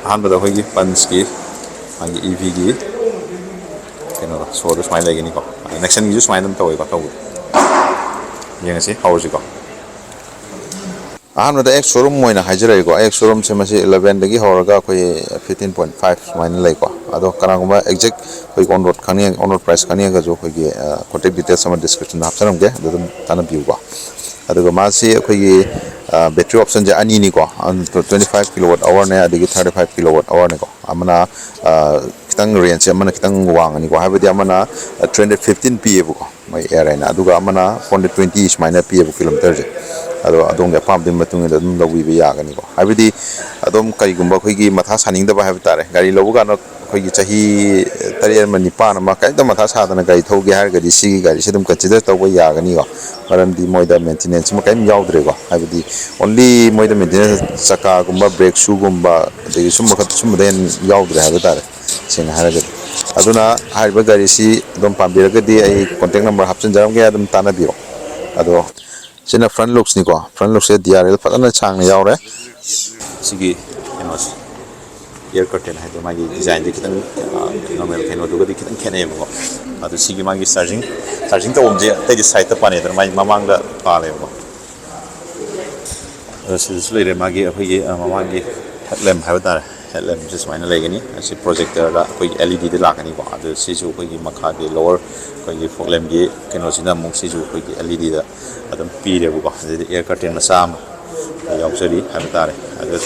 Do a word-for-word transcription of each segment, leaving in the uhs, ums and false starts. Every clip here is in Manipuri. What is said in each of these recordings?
ꯑꯍꯥꯟꯕꯗ ꯑꯩꯈꯣꯏꯒꯤ ꯄꯟꯁꯀꯤ ꯃꯥꯒꯤ ꯏ ꯚꯤꯒꯤ ꯀꯩꯅꯣꯗꯣ, ꯁꯣꯗꯣ ꯁꯨꯃꯥꯏꯅ ꯂꯩꯒꯅꯤꯀꯣ꯫ ꯑꯗ ꯅꯦꯛꯁꯟꯒꯤꯁꯨ ꯁꯨꯃꯥꯏꯅ ꯑꯗꯨꯝ ꯇꯧꯋꯦꯕ ꯇꯧꯕꯗꯤ꯫ ꯌꯦꯡꯉꯁꯤ, ꯍꯧꯔꯁꯤꯀꯣ꯫ ꯑꯍꯥꯟꯕꯗ ꯑꯦꯛꯁ ꯁꯣꯔꯨꯝ ꯑꯣꯏꯅ ꯍꯥꯏꯖꯔꯒꯦꯀꯣ꯫ ꯑꯦꯛꯁ ꯁꯣꯔꯨꯝꯁꯦ ꯃꯁꯤ elevenꯗꯒꯤ ꯍꯧꯔꯒ ꯑꯩꯈꯣꯏ fifteen point five ꯁꯨꯃꯥꯏꯅ ꯂꯩꯀꯣ꯫ ꯑꯗꯣ ꯀꯅꯥꯒꯨꯝꯕ exact ꯑꯩꯈꯣꯏ on road ꯈꯪꯅꯤꯡ on road price ꯈꯪꯅꯤꯡꯉꯒꯁꯨ ꯑꯩꯈꯣꯏꯒꯤ contact details ꯑꯃ descriptionꯗ ꯍꯥꯞꯆꯔꯝꯒꯦ, ꯑꯗꯨ ꯑꯗꯨꯝ ꯇꯥꯟꯅꯕꯤꯌꯨꯀꯣ꯫ ꯑꯗꯨꯒ ꯃꯥꯁꯤ ꯑꯩꯈꯣꯏꯒꯤ battery optionꯁꯦ ꯑꯅꯤꯅꯤꯀꯣ꯫ Twenty five kilowatt hourꯅꯦ, ꯑꯗꯒꯤ thirty five kilowatt hourꯅꯦꯀꯣ꯫ ꯑꯃꯅ ꯈꯤꯇꯪ rangeꯁꯦ ꯑꯃꯅ ꯈꯤꯇꯪ ꯋꯥꯡꯉꯅꯤꯀꯣ, ꯍꯥꯏꯕꯗꯤ ꯑꯃꯅ three hundred fifteen ꯄꯤꯌꯦꯕꯀꯣ, ꯃꯣꯏ ꯑꯦꯌꯔ ꯍꯥꯏꯅ, ꯑꯗꯨꯒ ꯑꯃꯅ four hundred twenty ꯁꯨꯃꯥꯏꯅ ꯄꯤꯌꯦꯕ ꯀꯤꯂꯣꯃꯤꯇꯔꯁꯦ꯫ ꯑꯗꯣ ꯑꯗꯣꯝꯒꯤ ꯑꯄꯥꯝꯕꯗꯨꯒꯤ ꯃꯇꯨꯡ ꯏꯟꯅ ꯑꯗꯨꯝ ꯂꯧꯕꯤꯕ ꯌꯥꯒꯅꯤꯀꯣ꯫ ꯍꯥꯏꯕꯗꯤ ꯑꯗꯨꯝ ꯀꯔꯤꯒꯨꯝꯕ ꯑꯩꯈꯣꯏꯒꯤ ꯃꯊꯥ ꯁꯥꯅꯤꯡꯗꯕ ꯍꯥꯏꯕ ꯇꯥꯔꯦ, ꯒꯥꯔꯤ ꯂꯧꯕ ꯀꯥꯟꯗ ꯑꯩꯈꯣꯏꯒꯤ ꯆꯍꯤ ꯇꯔꯦꯠ ꯑꯃ ꯅꯤꯄꯥꯟ ꯑꯃ ꯀꯔꯤꯝꯇ ꯃꯊꯥ ꯁꯥꯗꯅ ꯒꯥꯔꯤ ꯊꯧꯒꯦ ꯍꯥꯏꯔꯒꯗꯤ ꯁꯤꯒꯤ ꯒꯥꯔꯤꯁꯦ ꯑꯗꯨꯝ consider ꯇꯧꯕ ꯌꯥꯒꯅꯤꯀꯣ꯫ ꯃꯔꯝꯗꯤ ꯃꯣꯏꯗ maintenance ꯑꯃ ꯀꯔꯤꯝ ꯌꯥꯎꯗ꯭ꯔꯦꯀꯣ꯫ ꯍꯥꯏꯕꯗꯤ only ꯃꯣꯏꯗ maintenance ꯆꯀꯥꯒꯨꯝꯕ, brake shoeꯒꯨꯝꯕ, ꯑꯗꯒꯤ ꯁꯨꯝꯕ ꯈꯛ, ꯁꯨꯝꯕꯗ ꯍꯦꯟꯅ ꯌꯥꯎꯗ꯭ꯔꯦ ꯍꯥꯏꯕ ꯇꯥꯔꯦ, ꯁꯦꯡꯅ ꯍꯥꯏꯔꯒꯗꯤ꯫ ꯑꯗꯨꯅ ꯍꯥꯏꯔꯤꯕ ꯒꯥꯔꯤꯁꯤ ꯑꯗꯨꯝ ꯄꯥꯝꯕꯤꯔꯒꯗꯤ ꯑꯩ contact number ꯍꯥꯞꯆꯤꯟꯖꯔꯝꯒꯦ, ꯑꯗꯨꯝ ꯇꯥꯟꯅꯕꯤꯔꯣ꯫ ꯑꯗꯣ ꯁꯤꯅ front looksꯅꯤꯀꯣ꯫ Front lookꯁꯦ D R L ꯐꯖꯅ ꯁꯥꯡꯅ ꯌꯥꯎꯔꯦ꯫ ꯁꯤꯒꯤ ꯀꯩꯅꯣꯁꯦ, air curtain ꯍꯥꯏꯗꯤ ꯃꯥꯒꯤ designꯁꯦ ꯈꯤꯇꯪ normal ꯀꯩꯅꯣꯗꯨꯒꯗꯤ ꯈꯤꯇꯪ ꯈꯦꯠꯅꯩꯌꯦꯕꯀꯣ꯫ ꯑꯗꯣ ꯁꯤꯒꯤ ꯃꯥꯒꯤ charging charging ꯇꯧꯐꯝꯁꯦ ꯑꯇꯩꯗꯤ sideꯇ ꯄꯥꯟꯅꯩꯗꯅ, ꯃꯥꯒꯤ ꯃꯃꯥꯡꯗ ꯄꯥꯜꯂꯦꯕꯀꯣ꯫ ꯑꯗꯣ ꯁꯤꯗꯁꯨ ꯂꯩꯔꯦ ꯃꯥꯒꯤ ꯑꯩꯈꯣꯏꯒꯤ ꯃꯃꯥꯡꯒꯤ headlamp ꯍꯥꯏꯕ ꯇꯥꯔꯦ꯫ Headlampꯁꯦ ꯁꯨꯃꯥꯏꯅ ꯂꯩꯒꯅꯤ꯫ ꯑꯁꯤ projectorꯗ ꯑꯩꯈꯣꯏꯒꯤ L E Dꯗ ꯂꯥꯛꯀꯅꯤꯀꯣ꯫ ꯑꯗꯨ ꯁꯤꯁꯨ ꯑꯩꯈꯣꯏꯒꯤ ꯃꯈꯥꯒꯤ lower ꯑꯩꯈꯣꯏꯒꯤ fog lampꯀꯤ ꯀꯩꯅꯣꯁꯤꯅ ꯑꯃꯨꯛ ꯁꯤꯁꯨ ꯑꯩꯈꯣꯏꯒꯤ L E Dꯗ ꯑꯗꯨꯝ ꯄꯤꯔꯦꯕꯀꯣ꯫ ꯑꯗꯩꯗꯤ air curtain ꯃꯆꯥ ꯑꯃ ꯌꯥꯎꯖꯔꯤ ꯍꯥꯏꯕ ꯇꯥꯔꯦ꯫ ꯑꯗꯨ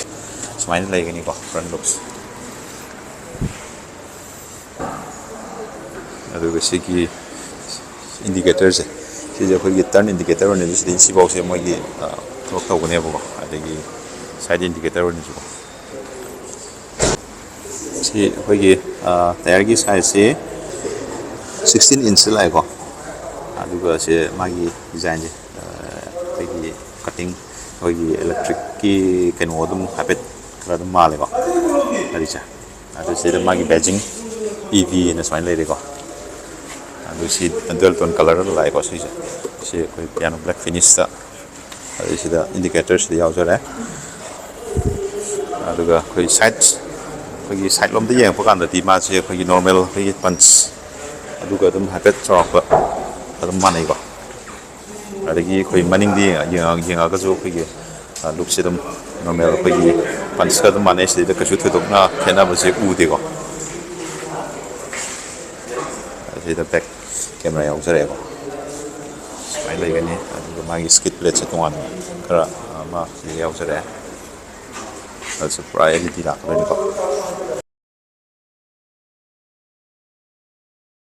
ꯁꯨꯃꯥꯏꯅ ꯂꯩꯒꯅꯤꯀꯣ front looks꯫ ꯑꯗꯨꯒ ꯁꯤꯒꯤ indicatorꯁꯦ, ꯁꯤꯁꯦ ꯑꯩꯈꯣꯏꯒꯤ turn indicator ꯑꯣꯏꯅ ꯁꯤꯗꯩ ꯁꯤꯐꯥꯎꯁꯦ ꯃꯣꯏꯒꯤ ꯊꯕꯛ ꯇꯧꯒꯅꯦꯕꯀꯣ꯫ ꯑꯗꯒꯤ side indicator ꯑꯣꯏꯅꯁꯨꯀꯣ꯫ ꯁꯤ ꯑꯩꯈꯣꯏꯒꯤ tyreꯒꯤ sizeꯁꯤ sixteen inch ꯂꯥꯛꯑꯦꯀꯣ꯫ ꯑꯗꯨꯒ ꯁꯤ ꯃꯥꯒꯤ designꯁꯦ ꯑꯩꯈꯣꯏꯒꯤ cutting, ꯑꯩꯈꯣꯏꯒꯤ electricꯀꯤ ꯀꯩꯅꯣ ꯑꯗꯨꯝ ꯍꯥꯏꯐꯦꯠ ꯈꯔ ꯑꯗꯨꯝ ꯃꯥꯜꯂꯦꯀꯣ ꯒꯥꯔꯤꯁꯦ꯫ ꯑꯗꯨ ꯁꯤꯗ ꯃꯥꯒꯤ badging E V ꯍꯥꯏꯅ ꯁꯨꯃꯥꯏꯅ ꯂꯩꯔꯦꯀꯣ꯫ ꯑꯗꯨ ꯁꯤ dual tone colourꯗ ꯂꯥꯛꯑꯦꯀꯣ꯫ ꯁꯤꯁꯦ, ꯁꯤ ꯑꯩꯈꯣꯏ piano black finishꯇ꯫ ꯑꯗꯩ ꯁꯤꯗ indicatorꯁꯤꯗ ꯌꯥꯎꯖꯔꯦ꯫ ꯑꯗꯨꯒ ꯑꯩꯈꯣꯏ side ꯑꯩꯈꯣꯏꯒꯤ ꯁꯥꯏꯠ ꯂꯣꯝꯗ ꯌꯦꯡꯉꯛꯄ ꯀꯥꯟꯗꯗꯤ ꯃꯥꯁꯦ ꯑꯩꯈꯣꯏꯒꯤ ꯅꯣꯔꯃꯦꯜ ꯑꯩꯈꯣꯏꯒꯤ ꯄꯟꯁ ꯑꯗꯨꯒ ꯑꯗꯨꯝ ꯍꯥꯏꯐꯦꯠ ꯆꯥꯎꯔꯥꯛꯄ ꯑꯗꯨꯝ ꯃꯥꯟꯅꯩꯀꯣ꯫ ꯑꯗꯒꯤ ꯑꯩꯈꯣꯏ ꯃꯅꯤꯡꯗꯤ ꯌꯦꯡꯉ- ꯌꯦꯡꯉꯛꯑꯒꯁꯨ ꯑꯩꯈꯣꯏꯒꯤ ꯂꯨꯛꯁꯦ ꯑꯗꯨꯝ ꯅꯣꯔꯃꯦꯜ ꯑꯩꯈꯣꯏꯒꯤ ꯄꯟꯁꯀ ꯑꯗꯨꯝ ꯃꯥꯟꯅꯩ꯫ ꯁꯤꯗꯩꯗ ꯀꯩꯁꯨ ꯊꯣꯏꯗꯣꯛꯅ ꯈꯦꯠꯅꯕꯁꯦ ꯎꯗꯦꯀꯣ꯫ ꯑꯁꯤꯗ ꯕꯦꯛ ꯀꯦꯃꯦꯔꯥ ꯌꯥꯎꯖꯔꯛꯑꯦꯀꯣ꯫ ꯁꯨꯃꯥꯏꯅ ꯂꯩꯒꯅꯤ꯫ ꯑꯗꯨꯒ ꯃꯥꯒꯤ ꯁ꯭ꯀꯤꯠ ꯄ꯭ꯂꯦꯠꯁꯦ ꯇꯣꯉꯥꯟꯅ ꯈꯔ ꯑꯃ ꯁꯤꯗ ꯌꯥꯎꯖꯔꯛꯑꯦ꯫ ꯑꯗꯨꯁꯨ ꯄꯨꯔꯥ ꯑꯦꯜ ꯏ ꯗꯤ ꯂꯥꯛꯀꯗꯣꯏꯅꯤꯀꯣ꯫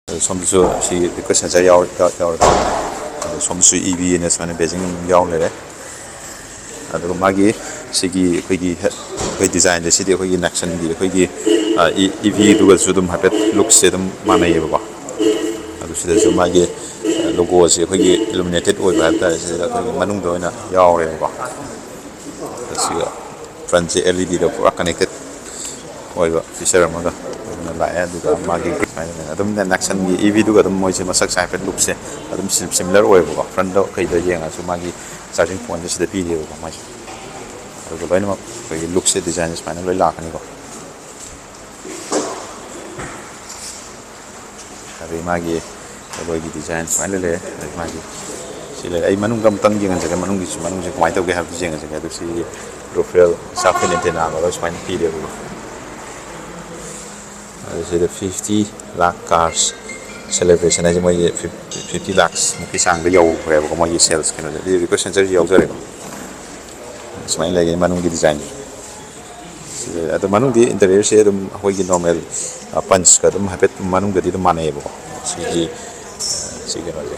ꯑꯗꯨ ꯁꯣꯝꯗꯁꯨ ꯁꯤ ꯔꯤꯀ꯭ꯋꯦꯁ ꯁꯦꯟꯁꯔ ꯌꯥꯎꯔ- ꯌꯥꯎ- ꯌꯥꯎꯔꯦ꯫ ꯑꯗꯨ ꯁꯣꯝꯗꯁꯨ ꯏ ꯚꯤ ꯑꯅ ꯁꯨꯃꯥꯏꯅ ꯕꯦꯖꯤꯡ ꯑꯗꯨꯝ ꯌꯥꯎ ꯂꯩꯔꯦ꯫ ꯑꯗꯨꯒ ꯃꯥꯒꯤ ꯁꯤꯒꯤ ꯑꯩꯈꯣꯏꯒꯤ ꯍꯦ- ꯑꯩꯈꯣꯏ ꯗꯤꯖꯥꯏꯟꯁꯦ, ꯁꯤꯗꯤ ꯑꯩꯈꯣꯏꯒꯤ ꯅꯦꯛꯁꯟꯒꯤ ꯑꯩꯈꯣꯏꯒꯤ ꯏ ꯚꯤꯗꯨꯒꯁꯨ ꯑꯗꯨꯝ ꯍꯥꯏꯐꯦꯠ ꯂꯨꯛꯁꯦ ꯑꯗꯨꯝ ꯃꯥꯟꯅꯩꯌꯦꯕꯀꯣ꯫ ꯑꯗꯨ ꯁꯤꯗꯁꯨ ꯃꯥꯒꯤ ꯂꯣꯒꯣꯁꯦ ꯑꯩꯈꯣꯏꯒꯤ ꯏꯂꯨꯃꯤꯅꯦꯇꯦꯠ ꯑꯣꯏꯕ ꯍꯥꯏꯕ ꯇꯥꯔꯦ, ꯁꯤꯗ ꯑꯩꯈꯣꯏꯒꯤ ꯃꯅꯨꯡꯗ ꯑꯣꯏꯅ ꯌꯥꯎꯔꯦꯕꯀꯣ꯫ ꯑꯁꯤꯒ ꯐ꯭ꯔꯟꯁꯦ ꯑꯦꯜ ꯏ ꯗꯤꯗ ꯄꯨꯔꯥ ꯀꯅꯦꯛꯇꯦꯠ ꯑꯣꯏꯕ ꯐꯤꯆꯔ ꯑꯃꯒ ꯑꯗꯨꯅ ꯂꯥꯛꯑꯦ꯫ ꯑꯗꯨꯒ ꯃꯥꯒꯤ ꯁꯨꯃꯥꯏꯅ ꯑꯗꯨꯝ ꯅꯦꯛꯁꯟꯒꯤ ꯏ ꯚꯤꯗꯨꯒ ꯑꯗꯨꯝ ꯃꯣꯏꯁꯦ ꯃꯁꯛꯁꯦ ꯍꯥꯏꯐꯦꯠ ꯂꯨꯛꯁꯦ ꯑꯗꯨꯝ ꯁꯤꯃꯤꯂꯔ ꯑꯣꯏꯌꯦꯕꯀꯣ꯫ ꯐ꯭ꯔꯟꯗ ꯀꯩꯗ ꯌꯦꯡꯉꯁꯨ ꯃꯥꯒꯤ ꯆꯥꯔꯖꯤꯡ ꯄꯣꯏꯟꯠꯁꯦ ꯁꯤꯗ ꯄꯤꯔꯤꯑꯕꯀꯣ ꯃꯣꯏꯁꯦ꯫ ꯑꯗꯨꯒ ꯂꯣꯏꯅꯃꯛ ꯑꯩꯈꯣꯏꯒꯤ ꯂꯨꯛꯁꯦ ꯗꯤꯖꯥꯏꯟꯁꯦ ꯁꯨꯃꯥꯏꯅ ꯂꯣꯏ ꯂꯥꯛꯀꯅꯤꯀꯣ꯫ ꯑꯗꯩ ꯃꯥꯒꯤ ꯑꯩꯈꯣꯏꯒꯤ ꯗꯤꯖꯥꯏꯟ ꯁꯨꯃꯥꯏꯅ ꯂꯩꯔꯦ꯫ ꯑꯗꯩ ꯃꯥꯒꯤ ꯁꯤ ꯂꯩꯔꯦ꯫ ꯑꯩ ꯃꯅꯨꯡꯗ ꯑꯃꯨꯛꯇꯪ ꯌꯦꯡꯍꯟꯖꯒꯦ, ꯃꯅꯨꯡꯒꯤꯁꯨ, ꯃꯅꯨꯡꯁꯦ ꯀꯃꯥꯏꯅ ꯇꯧꯒꯦ ꯍꯥꯏꯕꯗꯨ ꯌꯦꯡꯍꯟꯖꯒꯦ꯫ ꯑꯗꯨ ꯁꯤꯒꯤ ꯔꯨꯐꯦꯜ ꯁꯥꯔꯛ ꯐꯤꯟ ꯑꯦꯟꯇꯦꯅꯥꯒ ꯁꯨꯃꯥꯏꯅ ꯄꯤꯔꯦꯕꯀꯣ꯫ ꯑꯗꯨ ꯁꯤꯗ ꯐꯤꯐꯇꯤ ꯂꯥꯛ ꯀꯥꯔꯁ ꯁꯦꯂꯦꯕ꯭ꯔꯦꯁꯟ ꯍꯥꯏꯁꯦ ꯃꯣꯏꯒꯤ ꯐꯤꯐꯇꯤ ꯂꯥꯛꯁ ꯃꯨꯛꯀꯤ ꯆꯥꯡꯗ ꯌꯧꯈ꯭ꯔꯦꯕꯀꯣ, ꯃꯣꯏꯒꯤ ꯁꯦꯜꯁ ꯀꯩꯅꯣꯗ꯫ ꯑꯗꯨꯗꯤ ꯔꯤꯀ꯭ꯋꯦꯁ ꯁꯦꯟꯁꯔꯁꯨ ꯌꯥꯎꯖꯔꯦꯀꯣ꯫ ꯁꯨꯃꯥꯏꯅ ꯂꯩꯒꯅꯤ ꯃꯅꯨꯡꯒꯤ ꯗꯤꯖꯥꯏꯟꯁꯦ꯫ ꯁꯤꯗ ꯑꯗꯣ ꯃꯅꯨꯡꯗꯤ ꯏꯟꯇꯔꯤꯌꯔꯁꯦ ꯑꯗꯨꯝ ꯑꯩꯈꯣꯏꯒꯤ ꯅꯣꯔꯃꯦꯜ ꯄꯟꯁꯀ ꯑꯗꯨꯝ ꯍꯥꯏꯐꯦꯠ ꯃꯅꯨꯡꯗꯗꯤ ꯑꯗꯨꯝ ꯃꯥꯟꯅꯩꯌꯦꯕꯀꯣ꯫ ꯁꯤꯒꯤ ꯁꯤ ꯀꯩꯅꯣꯁꯦ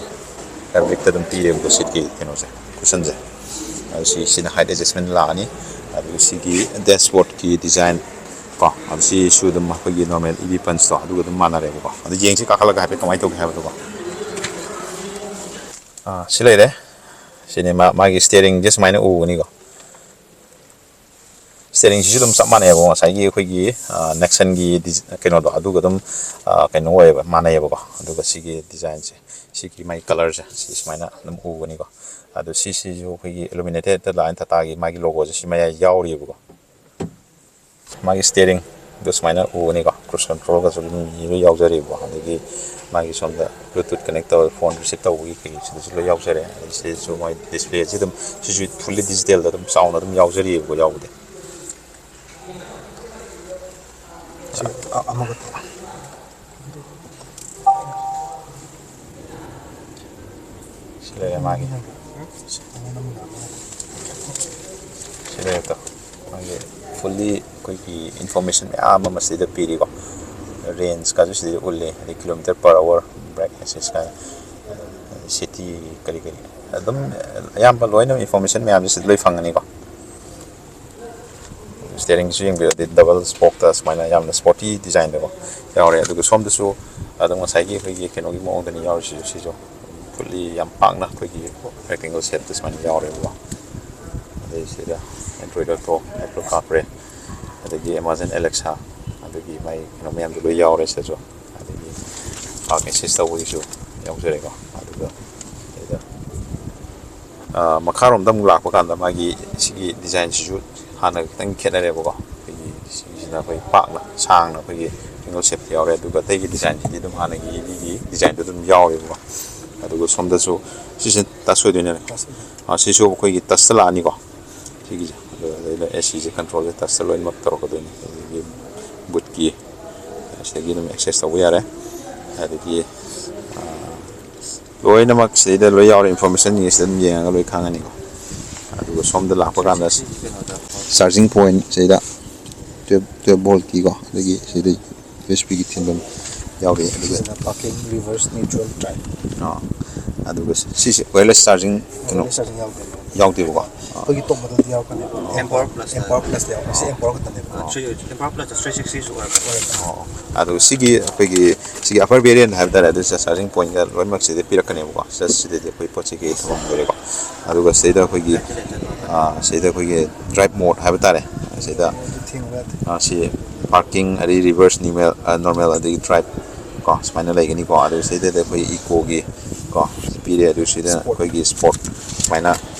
ꯐꯦꯕ꯭ꯔꯤꯛꯇ ꯑꯗꯨꯝ ꯄꯤꯔꯦꯕꯀꯣ, ꯁꯤꯠꯀꯤ ꯀꯩꯅꯣꯁꯦ, ꯀꯨꯁꯟꯁꯦ꯫ ꯑꯗꯨ ꯁꯤ ꯁꯤꯅ ꯍꯥꯏꯠ ꯑꯦꯗꯖꯁꯃꯦꯟ ꯂꯥꯛꯑꯅꯤ꯫ ꯑꯗꯨꯒ ꯁꯤꯒꯤ ꯗꯦꯁꯕꯣꯔꯗꯀꯤ ꯗꯤꯖꯥꯏꯟ ꯀꯣ, ꯑꯗꯨ ꯁꯤꯁꯨ ꯑꯗꯨꯝ ꯑꯩꯈꯣꯏꯒꯤ ꯅꯣꯔꯃꯦꯜ ꯏ ꯚꯤ ꯄꯟꯁꯇꯣ ꯑꯗꯨꯒ ꯑꯗꯨꯝ ꯃꯥꯟꯅꯔꯦꯕꯀꯣ꯫ ꯑꯗꯨ ꯌꯦꯡꯁꯤ ꯀꯥꯈꯠꯂꯒ ꯍꯥꯏꯐꯦꯠ ꯀꯃꯥꯏꯅ ꯇꯧꯒꯦ ꯍꯥꯏꯕꯗꯣꯀꯣ꯫ ꯑꯥ, ꯁꯤ ꯂꯩꯔꯦ꯫ ꯁꯤꯅꯦ ꯃꯥ- ꯃꯥꯒꯤ ꯁ꯭ꯇꯤꯌꯔꯤꯡꯁꯦ ꯁꯨꯃꯥꯏꯅ ꯎꯒꯅꯤꯀꯣ꯫ ꯁ꯭ꯇꯤꯌꯔꯤꯡꯁꯤꯁꯨ ꯑꯗꯨꯝ ꯆꯞ ꯃꯥꯟꯅꯩꯕꯀꯣ, ꯉꯁꯥꯏꯒꯤ ꯑꯩꯈꯣꯏꯒꯤ ꯅꯦꯛꯁꯟꯒꯤ ꯀꯩꯅꯣꯗꯣ ꯑꯗꯨꯒ ꯑꯗꯨꯝ ꯀꯩꯅꯣ ꯑꯣꯏꯌꯦꯕ, ꯃꯥꯟꯅꯩꯌꯦꯕꯀꯣ꯫ ꯑꯗꯨꯒ ꯁꯤꯒꯤ ꯗꯤꯖꯥꯏꯟꯁꯦ, ꯁꯤꯒꯤ ꯃꯥꯒꯤ ꯀꯂꯔꯁꯦ ꯁꯤ ꯁꯨꯃꯥꯏꯅ ꯑꯗꯨꯝ ꯎꯒꯅꯤꯀꯣ꯫ ꯑꯗꯣ ꯁꯤꯁꯤꯁꯨ ꯑꯩꯈꯣꯏꯒꯤ ꯏꯂꯨꯃꯤꯅꯦꯇꯦꯠ ꯂꯥꯏꯟ ꯇꯥꯇꯥꯒꯤ ꯃꯥꯒꯤ ꯂꯣꯒꯣꯁꯦ ꯁꯤ ꯃꯌꯥꯏ ꯌꯥꯎꯔꯤꯑꯕꯀꯣ꯫ ꯃꯥꯒꯤ ꯁ꯭ꯇꯤꯌꯔꯤꯡ ꯑꯗꯣ ꯁꯨꯃꯥꯏꯅ ꯎꯒꯅꯤꯀꯣ, ꯀ꯭ꯔꯨꯖ ꯀꯟꯇ꯭ꯔꯣꯜꯒꯁꯨ ꯑꯗꯨꯝ ꯂꯣꯏ ꯌꯥꯎꯖꯔꯤꯕꯀꯣ꯫ ꯑꯗꯒꯤ ꯃꯥꯒꯤ ꯁꯣꯝꯗ ꯕ꯭ꯂꯨꯇꯨꯠ ꯀꯅꯦꯛ ꯇꯧꯔꯒ ꯐꯣꯟ ꯔꯤꯁꯤꯞ ꯇꯧꯕꯒꯤ ꯀꯩ, ꯁꯤꯗꯁꯨ ꯂꯣꯏ ꯌꯥꯎꯖꯔꯦ꯫ ꯑꯗꯩ ꯁꯤꯗꯁꯨ ꯃꯣꯏ ꯗꯤꯁꯄ꯭ꯂꯦꯁꯤ ꯑꯗꯨꯝ, ꯁꯤꯁꯨ ꯐꯨꯜꯂꯤ ꯗꯤꯖꯤꯇꯦꯜꯗ ꯑꯗꯨꯝ ꯆꯥꯎꯅ ꯑꯗꯨꯝ ꯌꯥꯎꯖꯔꯤꯕꯀꯣ, ꯌꯥꯎꯕꯗꯤ꯫ ꯑꯃꯒ ꯁꯤ ꯂꯩꯔꯦ ꯃꯥꯒꯤ꯫ ꯁꯤ ꯂꯩꯔꯦ ꯇꯣ꯫ ꯃꯥꯒꯤ ꯐꯨꯜꯂꯤ ꯑꯩꯈꯣꯏꯒꯤ ꯏꯟꯐꯣꯔꯃꯦꯁꯟ ꯃꯌꯥꯝ ꯑꯃ ꯁꯤꯗ ꯄꯤꯔꯤꯀꯣ꯫ ꯔꯦꯟꯖꯀꯁꯨ ꯁꯤꯗ ꯎꯠꯂꯤ, ꯑꯗꯩ ꯀꯤꯂꯣꯃꯤꯇꯔ ꯄꯔ ꯑꯋꯥꯔ, ꯕ꯭ꯔꯦꯛ ꯑꯦꯁꯤꯁ ꯀꯥꯏꯅ, ꯁꯤꯇꯤ ꯀꯔꯤ ꯀꯔꯤ ꯑꯗꯨꯝ ꯑꯌꯥꯝꯕ ꯂꯣꯏꯅ ꯏꯟꯐꯣꯔꯃꯦꯁꯟ ꯃꯌꯥꯝꯁꯦ ꯁꯤꯗ ꯂꯣꯏ ꯐꯪꯒꯅꯤꯀꯣ꯫ ꯁ꯭ꯇꯤꯌꯔꯤꯡꯁꯨ ꯌꯦꯡꯕꯤꯔꯗꯤ ꯗꯕꯜ ꯁ꯭ꯄꯣꯛꯇ ꯁꯨꯃꯥꯏꯅ ꯌꯥꯝꯅ ꯁ꯭ꯄꯣꯔꯇꯤ ꯗꯤꯖꯥꯏꯟꯗꯀꯣ ꯌꯥꯎꯔꯦ꯫ ꯑꯗꯨꯒ ꯁꯣꯝꯗꯁꯨ ꯑꯗꯨꯝ ꯉꯁꯥꯏꯒꯤ ꯑꯩꯈꯣꯏꯒꯤ ꯀꯩꯅꯣꯒꯤ ꯃꯑꯣꯡꯗꯅꯤ ꯌꯥꯎꯔꯤꯁꯤꯁꯨ, ꯁꯤꯁꯨ ꯐꯨꯜꯂꯤ ꯌꯥꯝ ꯄꯥꯛꯅ ꯑꯩꯈꯣꯏꯒꯤ ꯔꯦꯛꯇꯦꯡꯒꯜ ꯁꯦꯞꯇ ꯁꯨꯃꯥꯏꯅ ꯌꯥꯎꯔꯦꯕꯀꯣ꯫ ꯑꯗꯩ ꯁꯤꯗ Android Auto, Apple CarPlay, ꯑꯗꯒꯤ Amazon Alexa, ꯑꯗꯒꯤ ꯃꯥꯏ ꯀꯩꯅꯣ ꯃꯌꯥꯝꯗꯣ ꯂꯣꯏ ꯌꯥꯎꯔꯦ ꯁꯤꯗꯁꯨ꯫ ꯑꯗꯒꯤ ꯄꯥꯔꯛ ꯑꯦꯁꯤꯁ ꯇꯧꯕꯒꯤꯁꯨ ꯌꯥꯎꯖꯔꯦꯀꯣ꯫ ꯑꯗꯨꯒ ꯁꯤꯗ, ꯑ, ꯃꯈꯥꯔꯣꯝꯗ ꯑꯃꯨꯛ ꯂꯥꯛꯄ ꯀꯥꯟꯗ ꯃꯥꯒꯤ ꯁꯤꯒꯤ ꯗꯤꯖꯥꯏꯟꯁꯤꯁꯨ ꯍꯥꯟꯅꯒ ꯈꯤꯇꯪ ꯈꯦꯠꯅꯔꯦꯕꯀꯣ꯫ ꯑꯩꯈꯣꯏꯒꯤ ꯁꯤꯒꯤꯁꯤꯅ ꯑꯩꯈꯣꯏ ꯄꯥꯛꯅ ꯁꯥꯡꯅ ꯑꯩꯈꯣꯏꯒꯤ ꯁꯤꯡꯒꯜ ꯁꯦꯞꯇ ꯌꯥꯎꯔꯦ, ꯑꯗꯨꯒ ꯑꯇꯩꯒꯤ ꯗꯤꯖꯥꯏꯟꯁꯤꯗꯤ ꯑꯗꯨꯝ ꯍꯥꯟꯅꯒꯤ ꯃꯤꯒꯤ ꯗꯤꯖꯥꯏꯟꯗꯣ ꯑꯗꯨꯝ ꯌꯥꯎꯔꯦꯕꯀꯣ꯫ ꯑꯗꯨꯒ ꯁꯣꯝꯗꯁꯨ ꯁꯤꯁꯦ ꯇꯁ ꯑꯣꯏꯗꯣꯏꯅꯦ꯫ ꯑ, ꯁꯤꯁꯨ ꯑꯩꯈꯣꯏꯒꯤ ꯇꯁꯇ ꯂꯥꯛꯑꯅꯤꯀꯣ꯫ ꯁꯤꯒꯤꯁꯦ ꯑꯗꯨ ꯑꯗꯩꯗ ꯑꯦ ꯁꯤꯁꯦ ꯀꯟꯇ꯭ꯔꯣꯜꯁꯦ ꯇꯁꯇ ꯂꯣꯏꯅꯃꯛ ꯇꯧꯔꯛꯀꯗꯣꯏꯅꯤ꯫ ꯑꯗꯒꯤ ꯕꯨꯠꯀꯤ ꯁꯤꯗꯒꯤ ꯑꯗꯨꯝ ꯑꯦꯛꯁꯦꯁ ꯇꯧꯕ ꯌꯥꯔꯦ꯫ ꯑꯗꯒꯤ, ꯑ, ꯂꯣꯏꯅꯃꯛ ꯁꯤꯗꯩꯗ ꯂꯣꯏ ꯌꯥꯎꯔꯦ, ꯏꯟꯐꯣꯔꯃꯦꯁꯟꯁꯤꯡꯁꯦ ꯁꯤꯗ ꯑꯗꯨꯝ ꯌꯦꯡꯉꯒ ꯂꯣꯏ ꯈꯪꯉꯅꯤꯀꯣ꯫ ꯑꯗꯨꯒ ꯁꯣꯝꯗ ꯂꯥꯛꯄ ꯀꯥꯟꯗ ꯆꯥꯔꯖꯤꯡ ꯄꯣꯏꯟ ꯁꯤꯗ ꯇꯨꯌꯦꯜꯞ, ꯇꯨꯌꯦꯜꯞ ꯚꯣꯜꯠꯀꯤꯀꯣ, ꯑꯗꯒꯤ ꯁꯤꯗ ꯌꯨ ꯑꯦꯁ ꯕꯤꯒꯤ ꯊꯤꯟꯐꯝ ꯌꯥꯎꯔꯤ꯫ ꯑꯗꯨꯒ ꯁꯤꯅ parking, reverse, neutral, drive꯫ ꯑꯥ, ꯑꯗꯨꯒ ꯁꯤꯁꯦ ꯋꯥꯌꯔꯂꯦꯁ ꯆꯥꯔꯖꯤꯡ ꯀꯩꯅꯣ ꯋꯥꯌꯔꯂꯦꯁ ꯆꯥꯔꯖꯤꯡ ꯌꯥꯎꯗꯦ꯫ ꯌꯥꯎꯗꯦꯕꯀꯣ꯫ ꯑꯩꯈꯣꯏꯒꯤ ꯇꯣꯞ ꯃꯣꯗꯦꯜꯗꯤ ꯌꯥꯎꯔꯛꯀꯅꯤ꯫ M power plus M power ꯄ꯭ꯂꯁꯇ ꯌꯥꯎꯔꯛꯀꯅꯤ꯫ ꯁꯤ ꯑꯦꯝ ꯄꯋꯥꯔ ꯈꯛꯇꯅꯦꯕ꯫ Three M power plus three ꯁꯤꯛꯁꯇꯤꯁꯨ ꯑꯣꯏꯔꯛꯀꯅꯤ꯫ ꯑꯣ, ꯑꯗꯨ ꯁꯤꯒꯤ ꯑꯩꯈꯣꯏꯒꯤ ꯁꯤꯒꯤ ꯑꯄꯔ ꯚꯦꯔꯤꯌꯟ ꯍꯥꯏꯕ ꯇꯥꯔꯦ, ꯑꯗꯨ ꯆꯥꯔꯖꯤꯡ ꯄꯣꯏꯟꯒ ꯂꯣꯏꯅꯃꯛ ꯁꯤꯗ ꯄꯤꯔꯛꯀꯅꯦꯕꯀꯣ꯫ ꯁꯤꯗ, ꯁꯤꯗꯗꯤ ꯑꯩꯈꯣꯏ ꯄꯣꯠ ꯆꯩ ꯀꯩ ꯊꯝꯐꯝ ꯂꯩꯔꯦꯀꯣ꯫ ꯑꯗꯨꯒ ꯁꯤꯗꯩꯗ ꯑꯩꯈꯣꯏꯒꯤ, ꯑꯥ, ꯁꯤꯗ ꯑꯩꯈꯣꯏꯒꯤ ꯗ꯭ꯔꯥꯏꯚ ꯃꯣꯗ ꯍꯥꯏꯕ ꯇꯥꯔꯦ꯫ ꯁꯤꯗ, ꯊꯦꯡꯕ ꯌꯥꯗꯦ꯫ ꯑꯥ, ꯁꯤ ꯄꯥꯔꯀꯤꯡ, ꯑꯗꯩ ꯔꯤꯚꯔꯁ, ꯅꯤꯃꯦꯜ, ꯑꯥ, ꯅꯣꯔꯃꯦꯜ, ꯑꯗꯒꯤ ꯗ꯭ꯔꯥꯏꯚ ꯀꯣ, ꯁꯨꯃꯥꯏꯅ ꯂꯩꯒꯅꯤꯀꯣ꯫ ꯑꯗꯨꯒ ꯁꯤꯗꯩꯗ ꯑꯩꯈꯣꯏ ꯏꯀꯣꯒꯤ ꯀꯣ ꯄꯤꯔꯦ꯫ ꯑꯗꯨ ꯁꯤꯗ ꯑꯩꯈꯣꯏꯒꯤ ꯁ꯭ꯄꯣꯔꯠ ꯁꯨꯃꯥꯏꯅ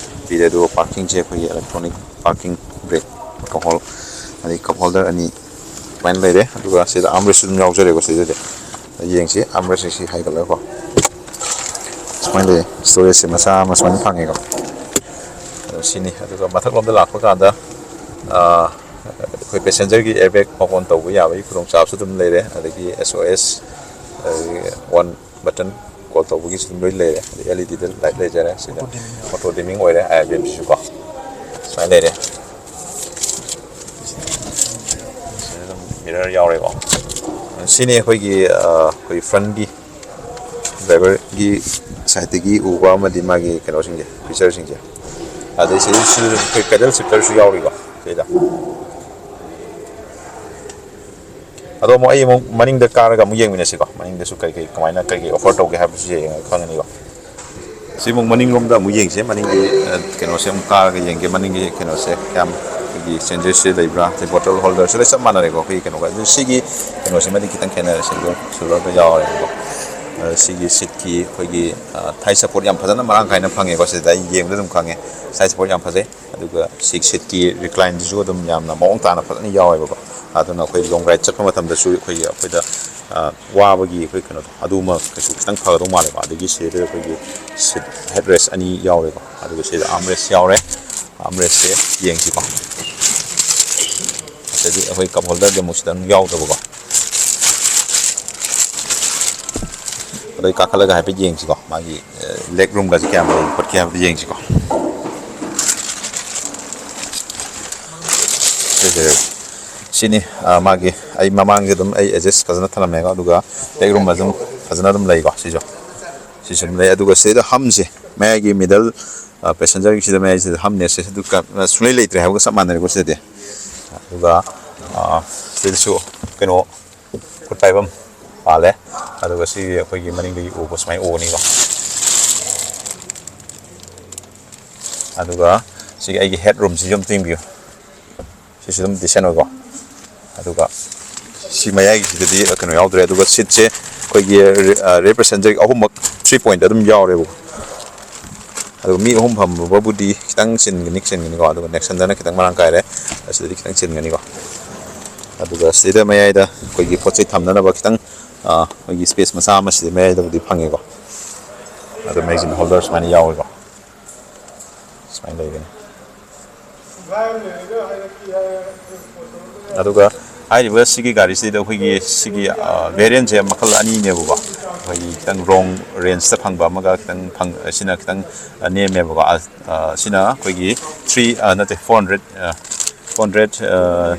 ꯄꯤꯔꯦ꯫ ꯑꯗꯨꯒ ꯄꯥꯔꯀꯤꯡꯁꯦ ꯑꯩꯈꯣꯏꯒꯤ ꯏꯂꯦꯛꯇ꯭ꯔꯣꯅꯤꯛ ꯄꯥꯔꯀꯤꯡ ꯕ꯭ꯔꯦꯛ, ꯀꯞ ꯍꯣꯜ, ꯑꯗꯩ ꯀꯞ ꯍꯣꯜꯗꯔ ꯑꯅꯤ, ꯁꯨꯃꯥꯏꯅ ꯂꯩꯔꯦ꯫ ꯑꯗꯨꯒ ꯁꯤꯗ armrest ꯑꯗꯨꯝ ꯌꯥꯎꯖꯔꯦꯀꯣ꯫ ꯁꯤꯗꯗꯤ ꯌꯦꯡꯁꯤ, armrest ꯁꯤ ꯍꯥꯏꯒꯠꯂꯒꯀꯣ, ꯁꯨꯃꯥꯏꯅ ꯂꯩꯔꯦ꯫ Storage ꯁꯦ ꯃꯆꯥ ꯑꯃ ꯁꯨꯃꯥꯏꯅ ꯐꯪꯉꯦꯀꯣ꯫ ꯑꯗꯣ ꯁꯤꯅꯤ꯫ ꯑꯗꯨꯒ ꯃꯊꯛꯂꯣꯝꯗ ꯂꯥꯛꯄ ꯀꯥꯟꯗ, ꯑꯥ, ꯑꯩꯈꯣꯏ passenger ꯒꯤ airbag open ꯇꯧꯕ ꯌꯥꯕꯒꯤ ꯈꯨꯗꯣꯡꯆꯥꯕꯁꯨ ꯑꯗꯨꯝ ꯂꯩꯔꯦ꯫ ꯑꯗꯒꯤ S O S, ꯑꯗꯒꯤ one button call ꯇꯧꯕꯒꯤꯁꯨ ꯑꯗꯨꯝ ꯂꯣꯏ ꯂꯩꯔꯦ꯫ ꯑꯗꯩ L E D ꯗ light ꯂꯩꯖꯔꯦ꯫ ꯁꯤꯗ auto dimming ꯑꯣꯏꯔꯦ, I R B M ꯁꯤꯁꯨ ꯀꯣ꯫ ꯁꯨꯃꯥꯏꯅ ꯂꯩꯔꯦ꯫ ꯁꯤꯗ ꯑꯗꯨꯝ mirror ꯌꯥꯎꯔꯦꯀꯣ꯫ ꯁꯤꯅꯤ ꯑꯩꯈꯣꯏꯒꯤ, ꯑ, ꯑꯩꯈꯣꯏ front ꯀꯤ driver ꯒꯤ side ꯇꯒꯤ ꯎꯕ ꯑꯃꯗꯤ ꯃꯥꯒꯤ ꯀꯩꯅꯣꯁꯤꯡꯁꯦ, feature ꯁꯤꯡꯁꯦ꯫ ꯑꯗꯩ ꯁꯤꯗꯩꯁꯤꯗ ꯑꯩꯈꯣꯏ pedal shifter ꯁꯨ ꯌꯥꯎꯔꯤꯀꯣ ꯁꯤꯗ꯫ ꯑꯗꯣ ꯑꯃꯨꯛ ꯑꯩ ꯑꯃꯨꯛ ꯃꯅꯤꯡꯗ ꯀꯥꯔꯒ ꯑꯃꯨꯛ ꯌꯦꯡꯃꯤꯟꯅꯁꯤꯀꯣ꯫ ꯃꯅꯤꯡꯗꯁꯨ ꯀꯩ ꯀꯩ, ꯀꯃꯥꯏꯅ ꯀꯩ ꯀꯩ offer ꯇꯧꯒꯦ ꯍꯥꯏꯕꯁꯨ ꯌꯦꯡꯉꯒ ꯈꯪꯉꯅꯤꯀꯣ꯫ ꯁꯤ ꯑꯃꯨꯛ ꯃꯅꯤꯡꯂꯣꯝꯗ ꯑꯃꯨꯛ ꯌꯦꯡꯁꯦ꯫ ꯃꯅꯤꯡꯒꯤ, ꯑ, ꯀꯩꯅꯣꯁꯦ ꯑꯃꯨꯛ ꯀꯥꯔꯒ ꯌꯦꯡꯒꯦ꯫ ꯃꯅꯤꯡꯒꯤ ꯀꯩꯅꯣꯁꯦ ꯀꯌꯥꯝ, ꯑꯩꯈꯣꯏꯒꯤ changes ꯁꯦ ꯂꯩꯕ꯭ꯔꯥ? ꯑꯗꯩ bottle holder ꯁꯨ ꯂꯣꯏ ꯆꯞ ꯃꯥꯟꯅꯔꯦꯀꯣ ꯑꯩꯈꯣꯏꯒꯤ ꯀꯩꯅꯣꯒ꯫ ꯑꯗꯨ ꯁꯤꯒꯤ ꯀꯩꯅꯣꯁꯤꯃꯗꯤ ꯈꯤꯇꯪ ꯈꯦꯠꯅꯔꯦ꯫ Silver, silver ꯗ ꯌꯥꯎꯔꯦꯕꯀꯣ꯫ ꯑ, ꯁꯤꯒꯤ seat ꯀꯤ ꯑꯩꯈꯣꯏꯒꯤ, ꯑ, thigh support ꯌꯥꯝ ꯐꯖꯅ ꯃꯔꯥꯡ ꯀꯥꯏꯅ ꯐꯪꯉꯦꯀꯣ꯫ ꯁꯤꯗ ꯑꯩ ꯌꯦꯡꯕꯗ ꯑꯗꯨꯝ ꯈꯪꯉꯦ, thigh support ꯌꯥꯝ ꯐꯖꯩ꯫ ꯑꯗꯨꯒ ꯁꯤ seat ꯀꯤ recline ꯁꯤꯁꯨ ꯑꯗꯨꯝ ꯌꯥꯝꯅ ꯃꯑꯣꯡ ꯇꯥꯅ ꯐꯖꯅ ꯌꯥꯎꯋꯦꯕꯀꯣ꯫ ꯑꯗꯨꯅ ꯑꯩꯈꯣꯏ long ride ꯆꯠꯄ ꯃꯇꯝꯗꯁꯨ ꯑꯩꯈꯣꯏꯒꯤ, ꯑꯩꯈꯣꯏꯗ, ꯑ, ꯋꯥꯕꯒꯤ ꯑꯩꯈꯣꯏ ꯀꯩꯅꯣꯗꯣ, ꯑꯗꯨꯃ ꯀꯩꯁꯨ ꯈꯤꯇꯪ ꯐꯒꯗꯧ ꯃꯥꯜꯂꯦꯀꯣ꯫ ꯑꯗꯒꯤ ꯁꯤꯗ ꯑꯩꯈꯣꯏꯒꯤ seat headrest ꯑꯅꯤ ꯌꯥꯎꯔꯦꯀꯣ꯫ ꯑꯗꯨꯒ ꯁꯤꯗ armrest ꯌꯥꯎꯔꯦ꯫ Armrest ꯁꯦ ꯌꯦꯡꯁꯤꯀꯣ꯫ ꯑꯗꯒꯤ ꯑꯩꯈꯣꯏ cup holder ꯗꯤ ꯑꯃꯨꯛ ꯁꯤꯗ ꯑꯃꯨꯛ ꯌꯥꯎꯗꯕꯀꯣ꯫ ꯑꯗꯩ ꯀꯥꯈꯠꯂꯒ ꯍꯥꯏꯐꯦꯠ ꯌꯦꯡꯁꯤꯀꯣ꯫ ꯃꯥꯒꯤ, ꯑ, leg room ꯒꯁꯦ ꯀꯌꯥꯝ ꯂꯩ ꯈꯣꯠꯀꯦ ꯍꯥꯏꯕꯗꯣ ꯌꯦꯡꯁꯤꯀꯣ꯫ ꯁꯤꯁꯦ, ꯁꯤꯅꯤ, ꯑ, ꯃꯥꯒꯤ ꯑꯩ ꯃꯃꯥꯡꯁꯦ ꯑꯗꯨꯝ ꯑꯩ adjust ꯐꯖꯅ ꯊꯝꯂꯝꯃꯦꯀꯣ꯫ ꯑꯗꯨꯒ leg room ꯑꯗꯨꯝ ꯐꯖꯅ ꯑꯗꯨꯝ ꯂꯩꯀꯣ꯫ ꯁꯤꯁꯨ, ꯁꯤꯁꯨ ꯑꯗꯨꯝ ꯂꯩ꯫ ꯑꯗꯨꯒ ꯁꯤꯗ hump ꯁꯦ, ꯃꯌꯥꯏꯒꯤ middle, ꯑ, passenger ꯒꯤꯁꯤꯗ ꯃꯌꯥꯏꯁꯤꯗ hump ꯅꯦꯁ ꯁꯦ ꯑꯗꯨ ꯀ-, ꯁꯨꯡꯂꯩ ꯂꯩꯇ꯭ꯔꯦ ꯍꯥꯏꯕꯒ ꯆꯞ ꯃꯥꯟꯅꯔꯦꯀꯣ ꯁꯤꯗꯗꯤ꯫ ꯑꯗꯨꯒ, ꯑ, ꯁꯤꯗꯁꯨ ꯀꯩꯅꯣ, ꯈꯨꯠ ꯄꯥꯏꯐꯝ ꯄꯥꯜꯂꯦ꯫ ꯑꯗꯨꯒ ꯁꯤ ꯑꯩꯈꯣꯏꯒꯤ ꯃꯅꯤꯡꯗꯒꯤ ꯎꯕ ꯁꯨꯃꯥꯏꯅ ꯎꯒꯅꯤꯀꯣ꯫ ꯑꯗꯨꯒ ꯁꯤꯒꯤ ꯑꯩꯒꯤ head room ꯁꯤꯁꯨ ꯑꯝꯇ ꯌꯦꯡꯕꯤꯌꯨ꯫ ꯁꯤꯁꯨ ꯑꯗꯨꯝ decent ꯑꯣꯏꯀꯣ꯫ ꯑꯗꯨꯒ ꯁꯤ ꯃꯌꯥꯏꯒꯤꯁꯤꯗꯗꯤ ꯀꯩꯅꯣ ꯌꯥꯎꯗ꯭ꯔꯦ꯫ ꯑꯗꯨꯒ seat ꯁꯦ ꯑꯩꯈꯣꯏꯒꯤ, ꯑ, rear passenger ꯒꯤ ꯑꯍꯨꯝꯃꯛ three point ꯑꯗꯨꯝ ꯌꯥꯎꯔꯦꯕꯀꯣ꯫ ꯑꯗꯨꯒ ꯃꯤ ꯑꯍꯨꯝ ꯐꯝꯕꯕꯨꯗꯤ ꯈꯤꯇꯪ ꯆꯤꯟꯒꯅꯤ, ꯆꯤꯟꯒꯅꯤꯀꯣ꯫ ꯑꯗꯨꯒ Nexon ꯗꯅ ꯈꯤꯇꯪ ꯃꯔꯥꯡ ꯀꯥꯏꯔꯦ꯫ ꯑꯁꯤꯗꯗꯤ ꯈꯤꯇꯪ ꯆꯤꯟꯒꯅꯤꯀꯣ꯫ ꯑꯗꯨꯒ ꯁꯤꯗ ꯃꯌꯥꯏꯗ ꯑꯩꯈꯣꯏꯒꯤ ꯄꯣꯠ ꯆꯩ ꯊꯝꯅꯅꯕ ꯈꯤꯇꯪ, ꯑ, ꯑꯩꯈꯣꯏꯒꯤ space ꯃꯆꯥ ꯑꯃ ꯁꯤꯗ ꯃꯌꯥꯏꯗꯕꯨꯗꯤ ꯐꯪꯉꯦꯀꯣ꯫ ꯑꯗꯨ magazine holder ꯁꯨꯃꯥꯏꯅ ꯌꯥꯎꯋꯦꯀꯣ꯫ ꯁꯨꯃꯥꯏꯅ ꯂꯩꯒꯅꯤ꯫ ꯑꯗꯨꯒ ꯍꯥꯏꯔꯤꯕ ꯁꯤꯒꯤ ꯒꯥꯔꯤꯁꯤꯗ ꯑꯩꯈꯣꯏꯒꯤ ꯁꯤꯒꯤ, ꯑ, variant ꯁꯦ ꯃꯈꯜ ꯑꯅꯤꯅꯦꯕꯀꯣ꯫ ꯑꯩꯈꯣꯏꯒꯤ ꯈꯤꯇꯪ wrong range ꯇ ꯐꯪꯕ ꯑꯃꯒ ꯈꯤꯇꯪ ꯐꯪ-, ꯁꯤꯅ ꯈꯤꯇꯪ, ꯑ, ꯅꯦꯝꯃꯦꯕꯀꯣ꯫ ꯑ, ꯑ, ꯁꯤꯅ ꯑꯩꯈꯣꯏꯒꯤ three, ꯑ, ꯅꯠꯇꯦ, four hundred, ꯑ, four hundred, ꯑ,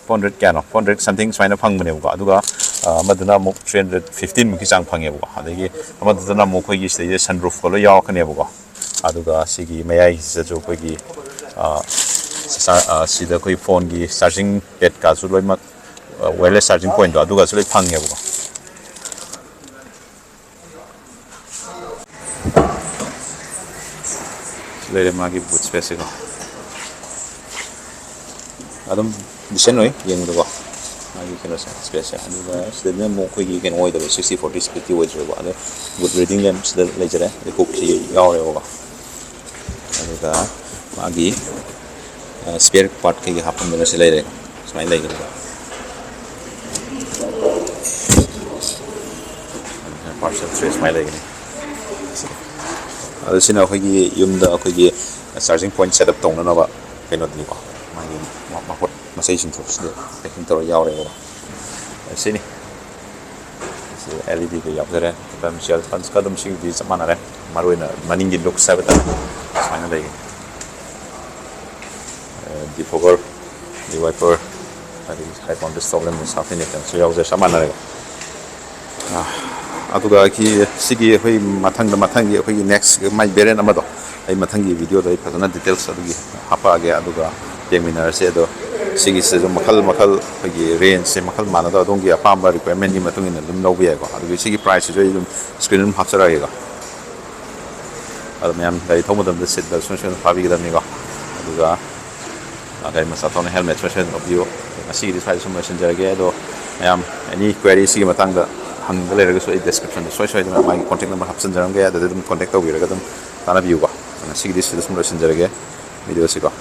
four hundred ꯀꯌꯥꯅꯣ, four hundred something ꯁꯨꯃꯥꯏꯅ ꯐꯪꯕꯅꯦꯕꯀꯣ꯫ ꯑꯗꯨꯒ, ꯑ, ꯑꯃꯗꯨꯅ ꯑꯃꯨꯛ three hundred fifteen ꯃꯨꯛꯀꯤ ꯆꯥꯡ ꯐꯪꯉꯦꯕꯀꯣ꯫ ꯑꯗꯒꯤ ꯑꯃꯗꯨꯗꯅ ꯑꯃꯨꯛ ꯑꯩꯈꯣꯏꯒꯤ ꯁꯤꯗꯩꯗ sunroof ꯀ ꯂꯣꯏ ꯌꯥꯎꯔꯛꯀꯅꯦꯕꯀꯣ꯫ ꯑꯗꯨꯒ ꯁꯤꯒꯤ ꯃꯌꯥꯏꯁꯤꯗꯁꯨ ꯑꯩꯈꯣꯏꯒꯤ, ꯑ, ꯁꯤ-, ꯑ, ꯁꯤꯗ ꯑꯩꯈꯣꯏ phone ꯒꯤ charging pad ꯀꯥꯁꯨ ꯂꯣꯏꯅꯃꯛ, ꯑ, wireless charging point ꯇꯣ ꯑꯗꯨꯒꯁꯨ ꯂꯣꯏ ꯐꯪꯉꯦꯕꯀꯣ꯫ ꯁꯤ ꯂꯩꯔꯦ ꯃꯥꯒꯤ boot space ꯁꯦꯀꯣ꯫ ꯑꯗꯨꯝ decent ꯑꯣꯏ ꯌꯦꯡꯕꯗꯀꯣ, ꯃꯥꯒꯤ ꯀꯩꯅꯣꯁꯦ, space ꯁꯦ꯫ ꯑꯗꯨꯒ ꯁꯤꯗꯅ ꯑꯃꯨꯛ ꯑꯩꯈꯣꯏꯒꯤ ꯀꯩꯅꯣ ꯑꯣꯏꯗꯕ, sixty forty split ꯇꯤ ꯑꯣꯏꯗ꯭ꯔꯦꯕ꯫ ꯑꯗꯣ boot reading lamp ꯁꯤꯗ ꯂꯩꯖꯔꯦ, ꯑꯗꯩ hook ꯁꯤ ꯌꯥꯎꯔꯦꯕꯀꯣ꯫ ꯑꯗꯨꯒ ꯃꯥꯒꯤ, ꯑ, spare part ꯀꯩꯀꯩ ꯍꯥꯞꯐꯝꯗꯨꯅ ꯁꯤ ꯂꯩꯔꯦ, ꯁꯨꯃꯥꯏꯅ ꯂꯩꯒꯅꯤꯀꯣ꯫ Partial tray ꯁꯨꯃꯥꯏꯅ ꯂꯩꯒꯅꯤ꯫ ꯑꯗꯣ ꯁꯤꯅ ꯑꯩꯈꯣꯏꯒꯤ ꯌꯨꯝꯗ ꯑꯩꯈꯣꯏꯒꯤ charging point set up ꯇꯧꯅꯅꯕ ꯀꯩꯅꯣꯗꯨꯅꯤꯀꯣ, ꯃꯥꯒꯤ ꯃ-, ꯃꯄꯣꯠ ꯃꯆꯩꯁꯤꯡꯗꯣ ꯁꯤꯗ packing ꯇꯧꯔ ꯌꯥꯎꯔꯦꯕꯀꯣ꯫ ꯁꯤꯅꯤ꯫ ꯁꯤ L E D ꯗ ꯌꯥꯎꯖꯔꯦ꯫ Bamboo Shell Sponge ꯀ ꯑꯗꯨꯝ ꯁꯤꯒꯤꯗꯤ ꯆꯞ ꯃꯥꯟꯅꯔꯦ꯫ ꯃꯔꯨ ꯑꯣꯏꯅ ꯃꯅꯤꯡꯒꯤ looks ꯍꯥꯏꯕ ꯇꯥꯔꯦ, ꯁꯨꯃꯥꯏꯅ ꯂꯩꯒꯅꯤ꯫ ꯑ, defogger, dewiper, ꯑꯗꯒꯤ high voltage top lamp, safety net ꯁꯨ ꯌꯥꯎꯖꯔꯦ, ꯆꯞ ꯃꯥꯟꯅꯔꯦꯀꯣ꯫ ꯑ, ꯑꯗꯨꯒ ꯑꯩꯒꯤ ꯁꯤꯒꯤ ꯑꯩꯈꯣꯏ ꯃꯊꯪꯗ, ꯃꯊꯪꯒꯤ ꯑꯩꯈꯣꯏꯒꯤ next ꯃꯥꯏ variant ꯑꯃꯗꯣ ꯑꯩ ꯃꯊꯪꯒꯤ video ꯗ ꯑꯩ ꯐꯖꯅ details ꯑꯗꯨꯒꯤ ꯍꯥꯞꯄꯛꯑꯒꯦ, ꯑꯗꯨꯒ ꯌꯦꯡꯃꯤꯟꯅꯔꯁꯦ꯫ ꯑꯗꯣ ꯁꯤꯒꯤꯁꯤꯗꯁꯨ ꯃꯈꯜ ꯃꯈꯜ ꯑꯩꯈꯣꯏꯒꯤ range ꯁꯦ ꯃꯈꯜ ꯃꯥꯟꯅꯗꯕ, ꯑꯗꯣꯝꯒꯤ ꯑꯄꯥꯝꯕ requirement ꯀꯤ ꯃꯇꯨꯡ ꯏꯟꯅ ꯑꯗꯨꯝ ꯂꯧꯕ ꯌꯥꯏꯀꯣ꯫ ꯑꯗꯨꯒꯤ ꯁꯤꯒꯤ price ꯁꯤꯁꯨ ꯑꯩ ꯑꯗꯨꯝ screen ꯑꯗꯨꯝ ꯍꯥꯞꯆꯔꯛꯑꯒꯦꯀꯣ꯫ ꯑꯗꯣ ꯃꯌꯥꯝ ꯒꯥꯔꯤ ꯊꯧꯕ ꯃꯇꯝꯗ seat belt ꯁꯣꯏ ꯁꯣꯏꯗꯅ ꯐꯥꯕꯤꯒꯗꯕꯅꯤꯀꯣ꯫ ꯑꯗꯨꯒ, ꯑ, ꯒꯥꯔꯤ ꯃꯆꯥ ꯊꯧꯅ helmet ꯁꯣꯏ ꯁꯣꯏꯗꯅ ꯎꯞꯄꯤꯌꯨ꯫ ꯉꯁꯤꯒꯤꯗꯤ ꯁ꯭ꯋꯥꯏꯗ ꯁꯨꯝ ꯂꯣꯏꯁꯤꯟꯖꯔꯒꯦ꯫ ꯑꯗꯣ ꯃꯌꯥꯝ any query ꯁꯤꯒꯤ ꯃꯇꯥꯡꯗ ꯍꯪꯅꯤꯡꯕ ꯂꯩꯔꯒꯁꯨ ꯑꯩ description ꯗ ꯁꯣꯏ ꯁꯣꯏꯗꯅ ꯃꯥꯒꯤ contact number ꯍꯥꯞꯆꯤꯟꯖꯔꯝꯒꯦ, ꯑꯗꯨꯗ ꯑꯗꯨꯝ contact ꯇꯧꯕꯤꯔꯒ ꯑꯗꯨꯝ ꯇꯥꯟꯅꯕꯤꯌꯨꯀꯣ꯫ ꯉꯁꯤꯒꯤꯗꯤ ꯁꯤꯗ ꯁꯨꯝ ꯂꯣꯏꯁꯤꯟꯖꯔꯒꯦ video ꯁꯤꯀꯣ꯫